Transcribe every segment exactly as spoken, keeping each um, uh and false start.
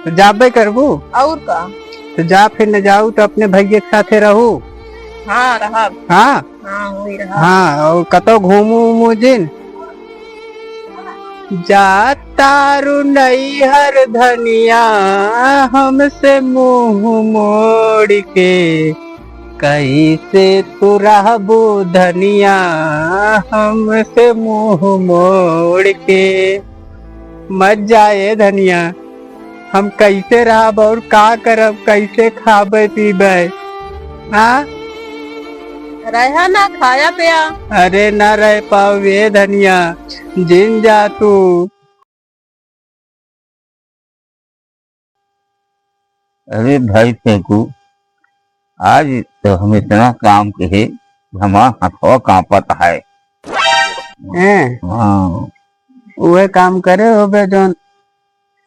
तो जाबे करबू? और का? तो जा फिर, न जाऊ तो अपने भैया के साथे रहू। हाँ, रहब। हाँ? हाँ, वही रहब। हाँ, और कतौ घूमू उमू जिन? जा तारू नैहर धनिया हमसे मुँह मोड़ के, कैसे तू रहबू धनिया हमसे मुँह मोड़ के? मत जाए धनिया, हम कैसे रहब और का करब, कैसे खाबे पीबे? हाँ? रहा ना खाया पिया। अरे ना रह पाओ ए धनिया, जिन जा तू। अरे भाई फेंकू, आज तो हम इतना काम किहे, हमार हथवा कांपत है। हैं? हाँ। उहे काम करे होबे जौन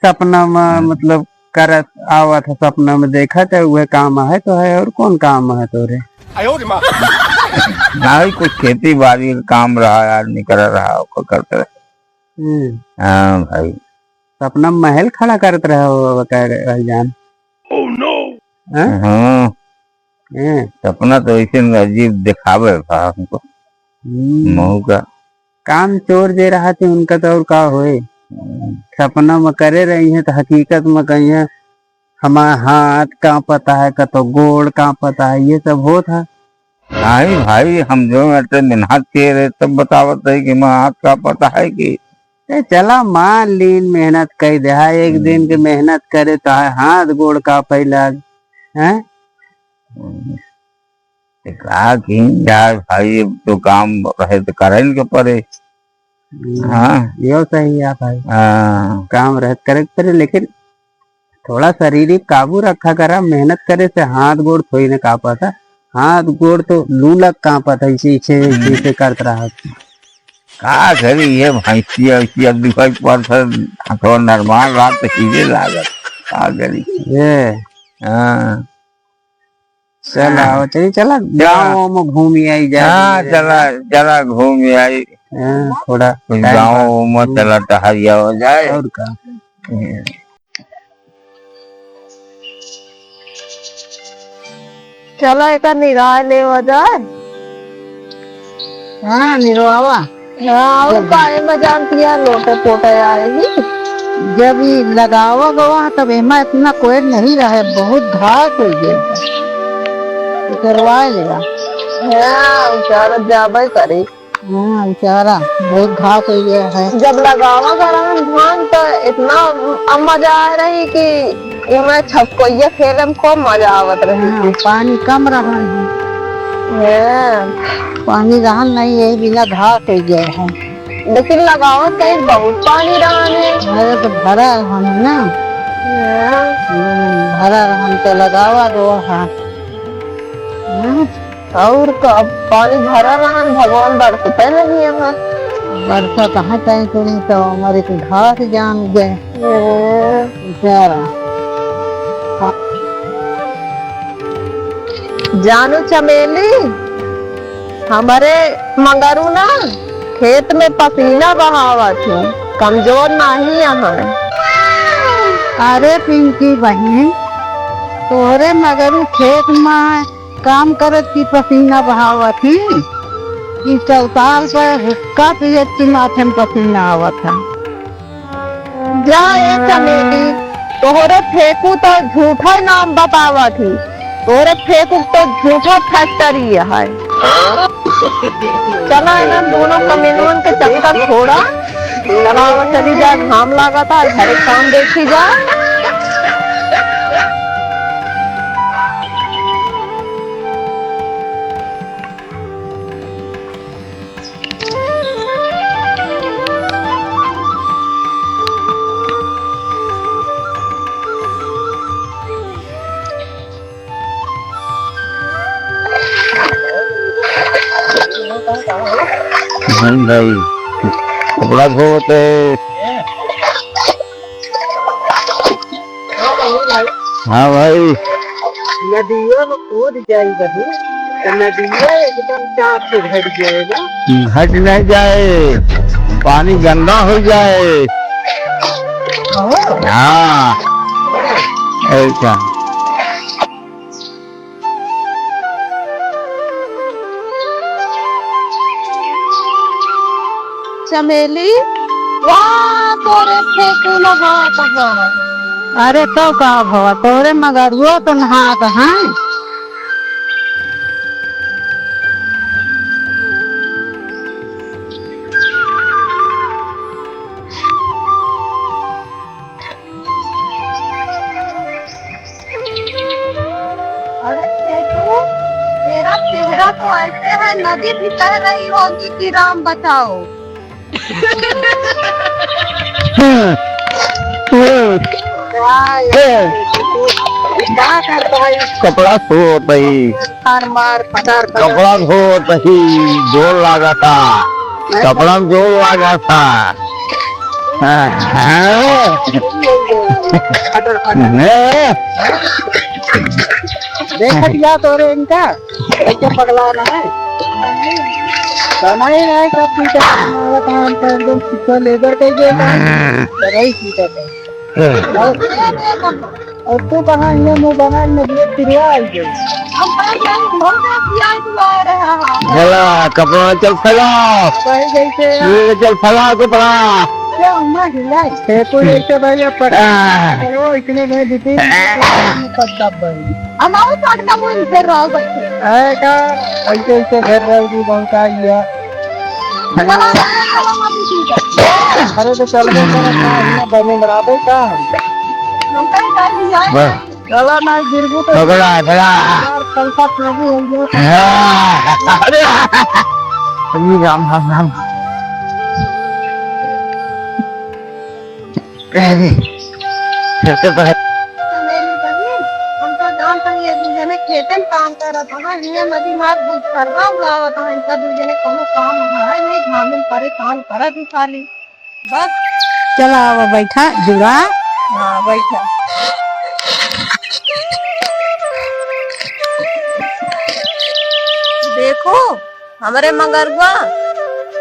सपना में, हम्म। मतलब करत आवत है, सपना में देखत है, उहे काम है तो है, और कौन काम है तोरे? नहीं, कुछ खेती बाड़ी का काम रहा, आदमी कर रहा, ओकर करत रहे। हम्म। हाँ भाई। सपना में महल खड़ा करत रहे हो, कह रहे भाई जान। Oh no! हैं? हाँ। हैं? सपना तो ऐसे में अजीब दिखावे था हमको। हम्म। महू का। काम चोर जे रहा थे, उनका तो और का होए। हम्म। सपना में करे रही हैं तो हकीकत में कहीं है, हमारा हाथ कांपता है, कतो गोड़ कांपता है, ये सब होत है। नहीं भाई, हम जो अटे मेहनत किहे रहे, तब बतावत रही कि हमारा हाथ कांपता है कि। ए, चला मान लीन मेहनत कई देहा, एक दिन के हम्म। मेहनत करे तो है, हाथ गोड़ कांपे लाग, हैं? हम्म। तो का की यार भाई, अब तो काम रहे तो करे के पड़े। हम्म, हाँ। यो सही है भाई। हाँ। काम रहे तो करे के पड़े, लेकिन थोड़ा शरीर पे काबू रखा करा, मेहनत करे से हाथ गोड़ थोड़ी ना कांपत है। हाथ गोड़ तो लू लग कांपत है, इसे, इसे, इसे, इसे करत रहा। का करी ये भैंसिया, भैंसिया दिखाई पड़त है, थोड़ा नरमान रहा तो हीरे लागत। का करी? ये। हाँ। चला, हाँ। आओ, चली, चला, चला। गाँव में घूमी आई जाए, हाँ, घूमी चला, जाए। चला, घूमी आई। हाँ, थोड़ा कुछ time गाँव pass। में हम्म। चला, टहरिया हो जाए। और का? हम्म। चला, एका निराय लेवा जाए। हाँ, निरवावा। हाँ, और जब काहे में जानती है, लोटे पोटे आए ही। जब ई लगावा गवा, तब एमा इतना कोई नहीं रहे, बहुत घास हो गया। उतरवाए लेवा। हाँ, उतारत जाबे करी। हाँ, बेचारा, बहुत घास हो गया है। जब लगावा गवा धान, तो इतना मजा आ रही कि एमा छपकोइया खेले में खूब मजा आवत रही। हाँ, पानी कम रहन है। हाँ। पानी रहन नहीं, यही बिना घास हो गया है। लेकिन लगावत कहीं बहुत पानी रहन है। अरे तो भरा रहन है ना। हाँ। हम्म, भरा रहन तो लगावा दो हाथ। हाँ। और का, पानी भरा रहन, भगवान बरसते नहीं है। बरसा कहाँ कहीं सुनी तो हमारे को घास जाम गए। हम्म। बेचारा। जानू चमेली, हमरे मगरू ना खेत में पसीना बहावत ही, कमजोर नाही अहन। अरे पिंकी बहिन, तोहरे मगरू खेत में काम करत की पसीना बहावत ही, कि चौताल पर हुक्का पियत की माथे में पसीना आवत है। जा ए चमेली, तोहरे फेंकू तो झूठा नाम बतावत ही, तोहरे फेंकू तो झूठा factory है। चला इन्हन दोनों कमीनवन के चक्कर छोड़ा, चला चली जा, घाम लागत है, घरे काम देखी जा। नहीं भाई, कपड़ा धोते। हाँ भाई। नदिया में कूद जाई बहू, तो नदिया एकदम चाप से घट जाएगा। घट नहीं जाए, पानी गंदा हो जाए। हाँ। हाँ। अच्छा। चमेली, वाह, तोरे फेंकू नहात हैं। अरे, तो का भवा, तोरे मगरुओ तो नहात हैं। अरे फेंकू, तेरा चेहरा तो ऐसे है, नदी भी कह रही होगी कि राम बचाओ। क्या यार, क्या करता है? कपड़ा धोत ही। मार, मार, पटार, पटार। कपड़ा धोत ही, जोर लागा था। कपड़ा में जोर लागा था। हाँ, हाँ। देखत या तोरे इनका, कैसे पगला रहा है। समय रहे, सब कुछ काम कर दो, किसको लेबर कह देता है, तो वही चीज़ है। और, और तू कहाँ ये मुंह बना, नदिया पिरवा आई गई। हम कहीं जाए, बहुत प्यार हुआ रहा है। चला, कपड़ा चल फैला। भाई जैसे ये चल फैला कपड़ा। क्या हुआ हिलाई? ये कोई ऐसे भाई अब पकड़। आह। करो, इतने में दीदी, आह। पक्का बन। हमारे पक्का बन फिर रहो भाई। ऐ का, ऐसे, ऐसे घर रहोगी, बहुत आई है। अरे तो चल बे, तेरा काम है, बने बराबर का। बस। चला ना, गिरबू तो पकड़ा, पकड़ा। यार, कल का काबू हो गया। हाँ। अरे। अरे राम, राम, राम। अरे, कैसे तो है? मेरी बहन, हम तो जानत हई, ये दू जने खेते में काम करत हन, ये नदी मार दूध करवा उड़ावत हन, इनका दू जने कोनो काम है नहीं, घाम में परेशान करत ही खाली। बस। चला, आवा, बैठा, जुड़ा। हाँ, बैठा। देखो, हमरे मंगरुआ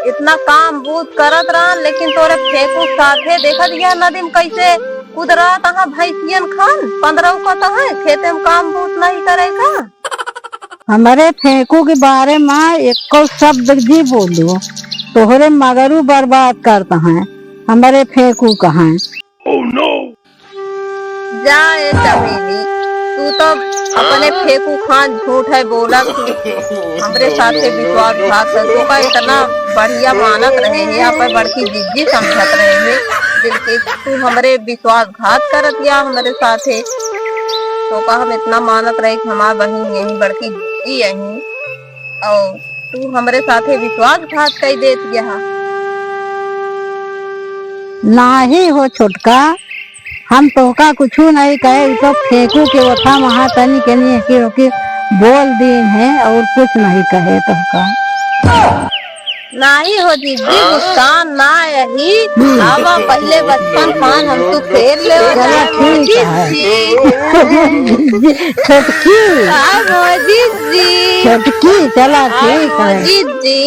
इतना काम बूत करत रहन, लेकिन तोरे फेंकू साथे देखत या नदी में कैसे कुदरत अहा भैंसियन खान, पंद्रह को तो है, खेते में काम बूत नहीं करे का? हमरे फेंकू के बारे में एको शब्द जी बोलो, तोहरे मगरू बर्बाद करत हैं, हमरे फेंकू कहाँ। Oh no! जा ए चमेली, तू तो अपने फेंकू खान झूठ है बोला, तू हमरे साथे विश्वासघात कर, तू का इतना बढ़िया मानत रहे हैं, यहाँ पर बड़की जिज्जी समझत रहे हैं, बिल्कुल तू हमरे विश्वासघात करत या हमरे साथे, तो का हम इतना मानत रहे कि हमार बहिन यही बड़की जिज्जी यही, और तू हमरे साथे विश्वासघात कई देत या। नाही हो छोटका, हम तोहका कुछु नहीं कहे, उ तो फेंकू के ओठा महा तनी के नहीं की ओकी बोल दीन है और कुछ नहीं कहे तोहका। नाही हो जिज्जी, मुस्कान ना यही। आवा पहले बचपन खान हम तू फेर ले। चला ठीक है। छोटकी। आवा जिज्जी। छोटकी, चला ठीक है। जिज्जी।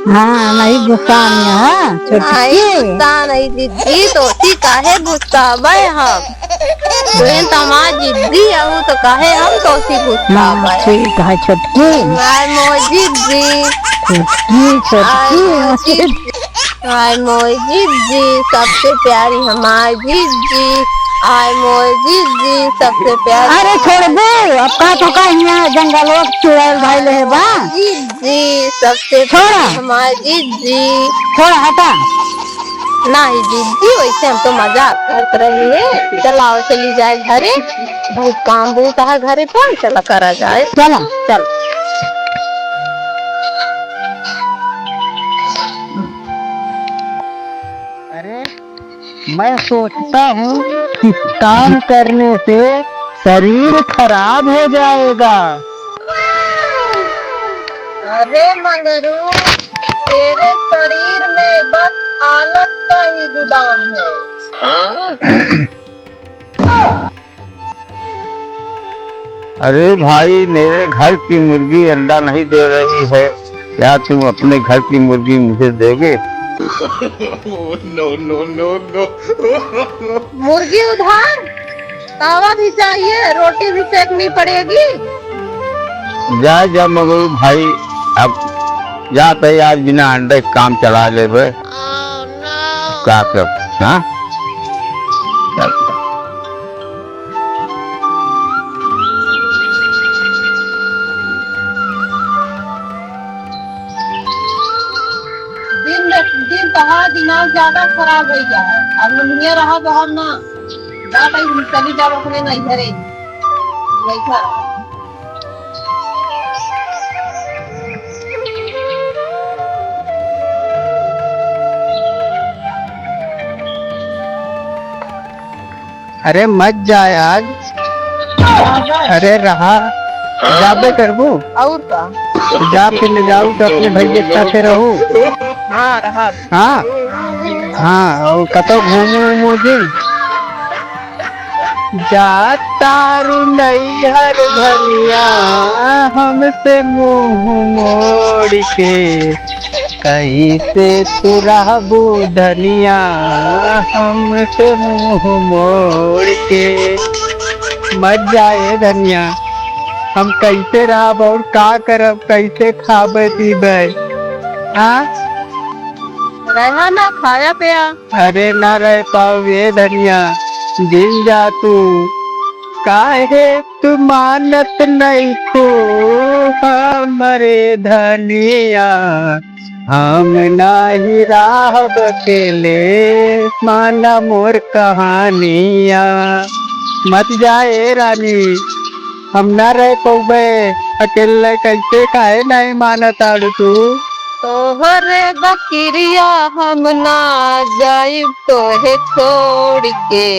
हाँ, नहीं गुस्सा में, हाँ, छोटकी। नहीं गुस्सा नहीं जिज्जी, तोसी काहे गुस्सा बे हम? तुहें तो हमार जिज्जी अहू तो काहे हम तोसी गुस्सा बे? ठीक है छोटकी। हाय मोर जिज्जी। छोटकी, छोटकी। हाय मोर जिज्जी, सबसे प्यारी हमार जिज्जी। हाय मोर जिज्जी, सबसे प्यारी। अरे छोड़ दे, अब का तो का यहाँ जंगल चुड़ैल भाई ले बा। जिज्जी, सबसे छोड़ा। हमार जिज्जी। छोड़ा, हटा। नाही जिज्जी, वैसे हम तो मजाक करत रहे हैं। चला, आओ, चली जाए घरे, बहुत काम बहुत है घरे पर, चला करा जाए। चला। चल। अरे, मैं सोचता हूँ कि काम करने से शरीर खराब हो जाएगा। अरे मंगरू, तेरे शरीर में बस आलस का ही गुदाम है। अरे भाई, मेरे घर की मुर्गी अंडा नहीं दे रही है, क्या तुम अपने घर की मुर्गी मुझे दोगे? No, no, no, no। मुर्गी उधार? तावा भी चाहिए, रोटी भी सेकनी पड़ेगी। जा, जा मगरू भाई, अब जा तो यार, बिना अंडे के काम चला लेबे। का कर, हाँ? चल। दिन, दिन तहार दिमाग ज्यादा खराब होइ गया है। अब नहिया रहा तो हम ना, जा भाई, हम चली जाब अपने नैहरे। वैसा। अरे मत जाए आज। अरे रहा, जाबे करबू। और का? जा फिर ले जाऊ तो अपने भैया के साथे रहू। हाँ, रहा। हाँ? हाँ, और कतौ घूमू उमू जी? जा तारू नैहर धनिया हमसे मुँह मोड़ के, कैसे तू रहबू धनिया हमसे मुँह मोड़ के। मत जाए धनिया, हम कैसे रहब और का करब, कैसे खाबे पीबे? हाँ? रहा ना, खाया पिया। अरे ना रह पाउबे धनिया, जिन जा तू। काहे तू मानत नइखू हमरे धनिया, हम नाही रहब अकेले, माना मोर कहानिया। मत जा ए रानी, हम ना रह पउबे अकेले, कैसे काहे नाही मानत आड़ू तू? तोहरे बकिरिया हम ना जाइब तोहे छोड़ के।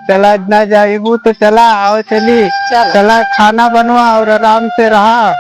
चला, ना जाइबू तो चला, आओ चली। चल। चला, खाना बनवा और आराम से रहा।